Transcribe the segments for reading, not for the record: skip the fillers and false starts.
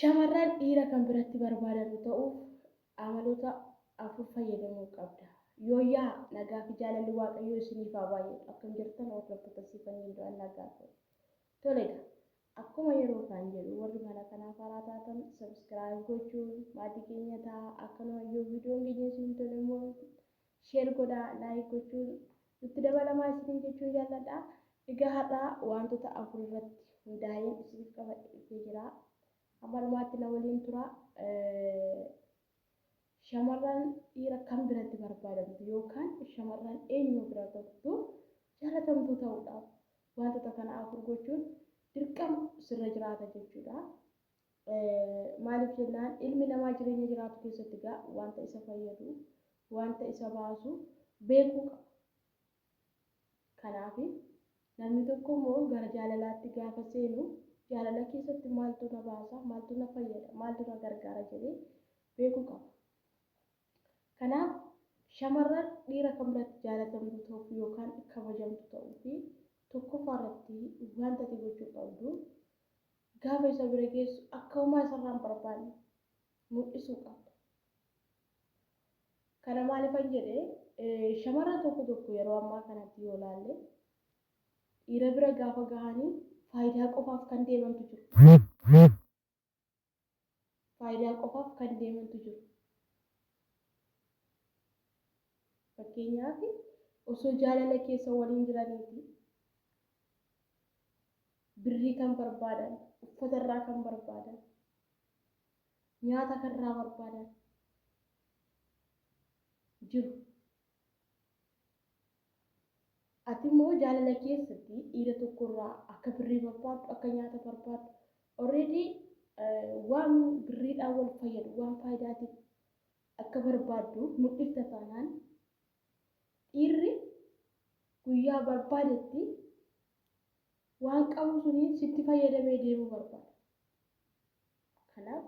Shamarran dhiira kan biratti barbaadamtu ta'uuf amaloota afur fayyadamuu qabda. Yooyyaa, nagaa fi jaalalli Waaqayyoo isiniif haa baay'atu. Akkam jirtan hordoftoota Siifan Du'an nagaa ta'e. Tole egaa akkuma yeroo kaan jedhu, warri mana kanaaf haaraa taatan subscribe gochuun maatii keenya ta'a. Akkanuma yoo viidiyoon keenya isin tole immoo share godhaa, like gochuun nutti dabalamaa isiniin jechuun jaalladha. Egaa har'aa wantoota afur irratti hundaa'een isiniif qabadhe dhufee jira. Hamma dhumaatti na waliin tura. Shamarran dhiira kam biratti barbaadamtu yookaan shamarran eenyu bira turtu jaalatamtuu ta'uudhaaf wantoota kana afur gochuun dirqama sirra jiraata jechuudha. Maaliif jennaan, ilmi namaa jireenya jiraatu keessatti egaa wanta isa fayyadu, wanta isa baasu beekuu qaba. Kanaaf namni tokko immoo gara jaalalaatti gaafa seenu, jaalala keessatti maaltu na baasa, maaltu na fayyada, maaltu na gargaara jedhee beekuu qaba. Kanaaf shamarran dhiira kan biratti jaalatamtu ta'uuf yookaan kabajamtu ta'uu fi tokkoffaa irratti wanta ati gochuu qabdu, gaafa isa bira geessu akka homaa isarraa hin barbaanne mul'isuu qabda. Kana maaliifan jedhee, shamarran tokko tokko yeroo ammaa kanatti yoo ilaalle, dhiira bira gaafa gahanii faayidaa qofaaf kan deemantu jiru. Faayidaa qofaaf kan deemantu jiru. Fakkeenyaaf, osoo jaalala keessa waliin jiraniiti birrii kan barbaadan, uffata irraa kan barbaadan, nyaata kan irraa barbaadan jiru. Ati immoo jaalala keessatti dhiira tokkorraa akka birrii barbaaddu, akka nyaata barbaaddu, already waan birriidhaan wal fayyadu, waan faayidaatiif akka barbaaddu mul'ifta taanaan, dhiirri guyyaa barbaadetti waan qabu suniin sitti fayyadamee deemuu barbaada. Kanaaf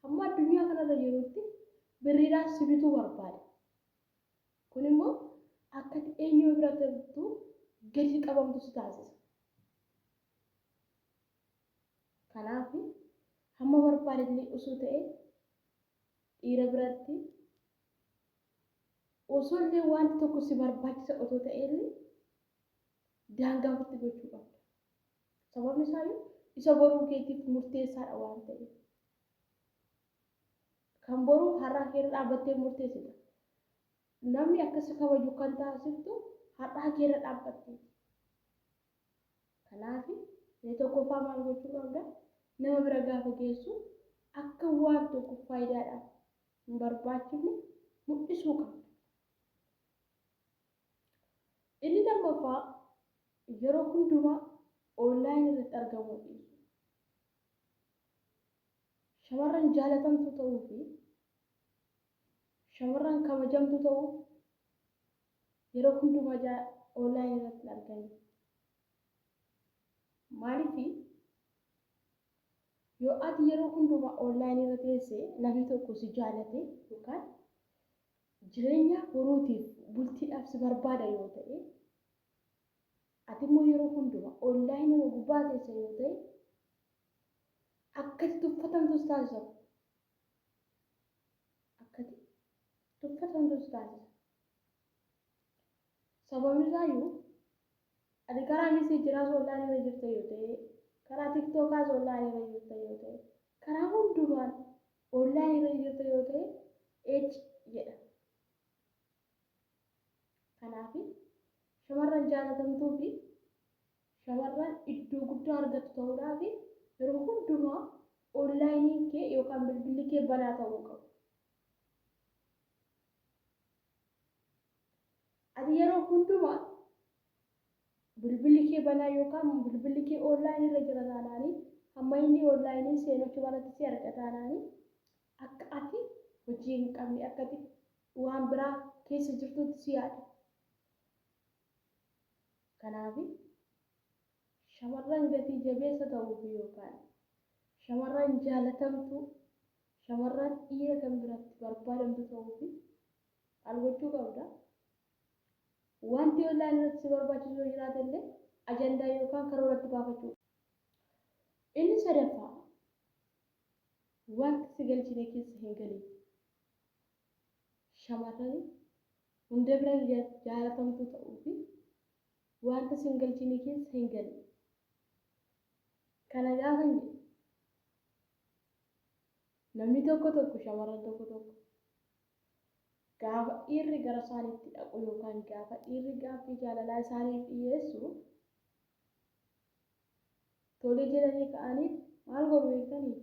hamma addunyaa kanarra jirutti birriidhaan si bituu barbaada. Kun immoo akka ati eenyuma bira turtu gadi qabamtu si taasisa. Kanaaf hamma barbaadellee osoo ta'e, dhiira biratti osoo illee wanti tokko si barbaachisa otoo ta'ellee, daangaa ofitti gochuu qabda. Sababni isaayyuu isa boruu keetiif murteessaadha waan ta'eef. Kan boruu har'aa keerra dhaabbattee murteessita. Namni akka si kabaju kan taasiftu har'aa keerra dhaabbatteeti. Kanaaf inni tokkoffaa maal gochuu qabda? Nama bira gaafa geessu akka waan tokko faayidaadhaaf hin barbaachifne mul'isuu qabda. Inni lammaffaa, yeroo hundumaa online irratti argamuu dhiisu. Shamarran jaalatamtuu ta'uu fi shamarran kabajamtuu ta'uu yeroo hundumaa online irratti hin argamin. Maaliif, yoo ati yeroo hundumaa online irra teesse, namni tokko si jaalate yookaan jireenya boruutiif bultiidhaaf si barbaada yoo ta'e, ati immoo yeroo hundumaa online gubbaa teessa yoo ta'e, akkati tuffatamtus taasisa. Akkati tuffatamtus taasisa. Sababni isaayyuu ati karaa messageraas online irra jirta yoo ta'e, karaa TikTokaas online irra jirta yoo ta'e, karaa hundumaan online irra jirta yoo ta'e, eech jedha. Kanaaf shamarran jaalatamtuu fi shamarran iddoo guddaa argattu ta'uudhaaf yeroo hundumaa onlineiin kee yookaan bilbilli kee banaa ta'uu qabu. Ati yeroo hundumaa bilbilli kee banaa yookaan bilbilli kee online irra jira taanaanii, hamma inni online seenu achumarratti si arga taanaanii, akka ati hojii hin qabne, akka ati waan biraa keessa jirtutti si yaada. Kanaaf shamarran gatii jabeessa ta'uu fi yookaan shamarran jaalatamtuu, shamarran dhiira kan biratti barbaadamtu ta'uu fi maal gochuu qabda? Wanti online irratti si barbaachisu yoo jiraate illee ajandaa yookaan karooratti baafachuu. Inni sadaffaa, Wanta si galchine keessa hin galin. Shamarran hunda bira jaalatamtuu ta'uu fi wanta si hin galchine keessa hin galin. Kana gaafan jedhu namni tokko tokko, shamarran tokko tokko, gaafa dhiirri gara isaaniitti dhaqu yookaan gaafa dhiirri gaaffii jaalalaa isaaniif dhiyeessu tole jedhanii ka'aniif maal godhu beektanii?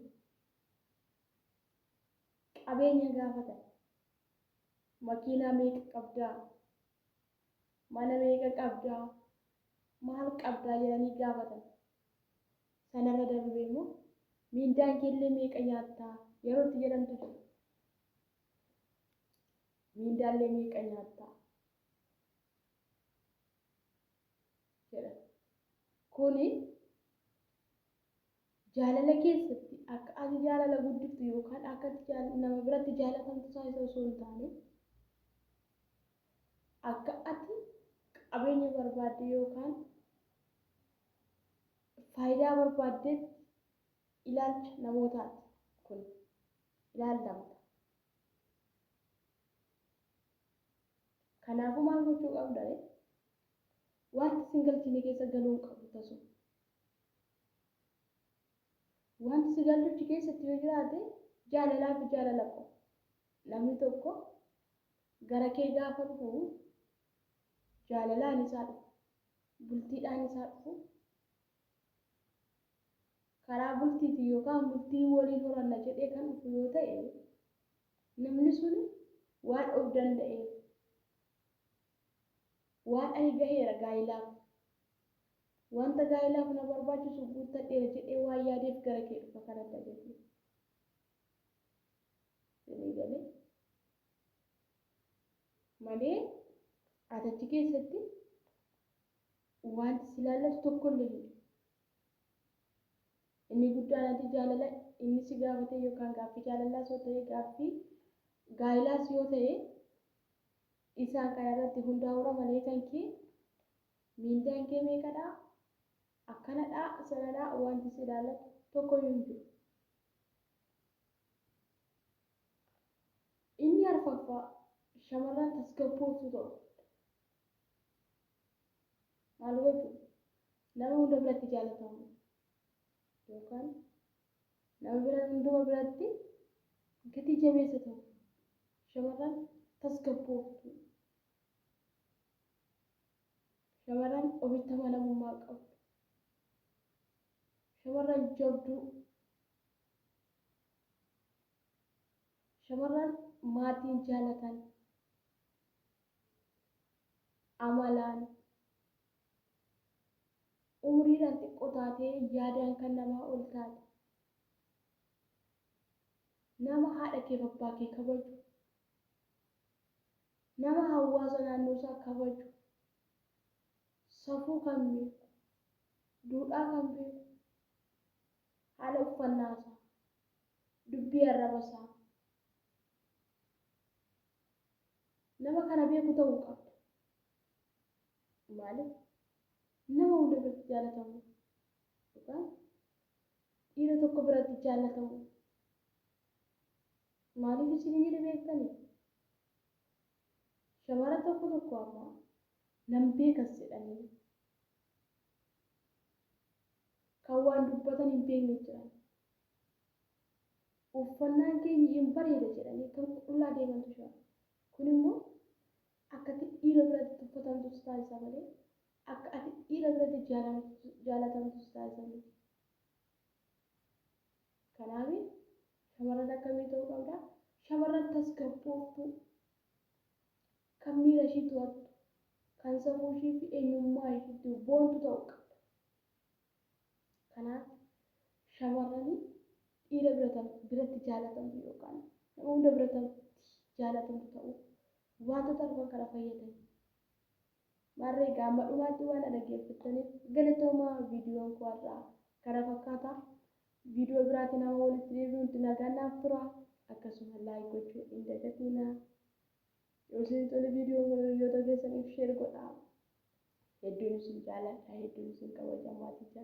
Qabeenya gaafatan. Makiinaa meeqa qabdaa? Mana meeqa qabdaa? Maal qabdaa jedhanii gaafatan. Sanarra darbee immoo miindaan keellee meeqa nyaattaa yeroo itti jedhamtu jira. Miindaallee meeqa nyaattaa jedha. Kuni jaalala keessatti akka ati jaalala guddiftu yookaan akka ati nama biratti jaalatamtu taasisa osoo hin taane, akka ati qabeenya barbaadde yookaan faayidaa barbaaddetti ilaalcha namootaati kun ilaallamta. Kanaafuu maal gochuu qabda ree? Wanti sin galchine keessa galuu hin qabdu tasuma. Wanti si galchuchi keessatti yoo jiraate jaalalaa fi jaalala qofa. Namni tokko gara kee gaafa dhufu jaalalaan isaa dhufu, bultiidhaan isaa dhufu, karaa bultiitiin yookaan bultii waliin horanna jedhee kan dhufu yoo ta'e, namni sun waan of danda'eef, waan ani gaheera gaa'ilaaf, wanta gaa'ilaaf na barbaachisu guuttadheera jedhee waan yaadeef gara kee dhufa kanatti ajaje. Isinii galee? Malee ati achi keessatti wanti si ilaallatu tokkollee hin jiru. Inni guddaan ati jaalala inni si gaafate yookaan gaaffii jaalalaas yoo ta'e, gaaffii gaa'ilaas yoo ta'e, isaan kana irratti hundaa'uudha malee kan kee miindaan kee meeqadhaa, akkanadhaa, sanadhaa wanti si ilaallatu tokkoyyuu hin jiru. Inni arfaffaa shamarran tasgabbooftuu ta'u. Maal gochuu? Nama hunda biratti jaalatamu yookaan nama bira hunduma biratti gatii jabeessa ta'u. Shamarran tasgabbooftuu. Shamarran ofitti amanamummaa qabdu. Shamarran jabduu. Shamarran maatiin jaalatan, amalaan, umriidhaan xiqqoo taatee yaadaan kan namaa ol taate, nama haadha keef abbaa kee kabaju, nama hawaasa naannoo isaa kabaju, safuu kan beeku, duudhaa kan beeku, haala uffannaa isaa, dubbii arraba isaa, nama kana beeku ta'uu qabda. Maaliif? Nama hunda biratti jaalatamu yookaan dhiira tokko biratti jaalatamu. Maaliif isin jedhe beektanii? Shamara tokko tokko amma nan beekas jedhanii kan waan dubbatan hin beekne jiran. Uffannaan keenya hin bareeda jedhanii kan qullaa deemantu jira. Kun immoo akka ati dhiira biratti tuffatamtu si taasisa malee akka ati dhiira biratti jaalatamtu si taasisa miti. Kanaaf shamarran akkamii ta'uu qabda? Shamarran tasgabbooftuu, kan miira ishii to'attu, kan safuu ishii fi eenyummaa ishiitti boontu ta'uu qabda. Kanaaf shamarrani dhiira biratti jaalatamtu yookaan nama hunda biratti jaalatamtu ta'uu wantoota arfan kana fayyadamu. Maarree gaama dhumaatti waan na dhaggeeffattaniif galatoomaa. Viidiyoon koo har'aa kana fakkaata. Viidiyoo biraatiin nama walitti deebi'uutti nagaan naaf tura. Akkasuma like gochuu hin dagatinaa. Yoo isin tole viidiyoon kun hiriyoota keessaniif share godhaa. Hedduun isin jaaladha, hedduun isin kabaja maatii.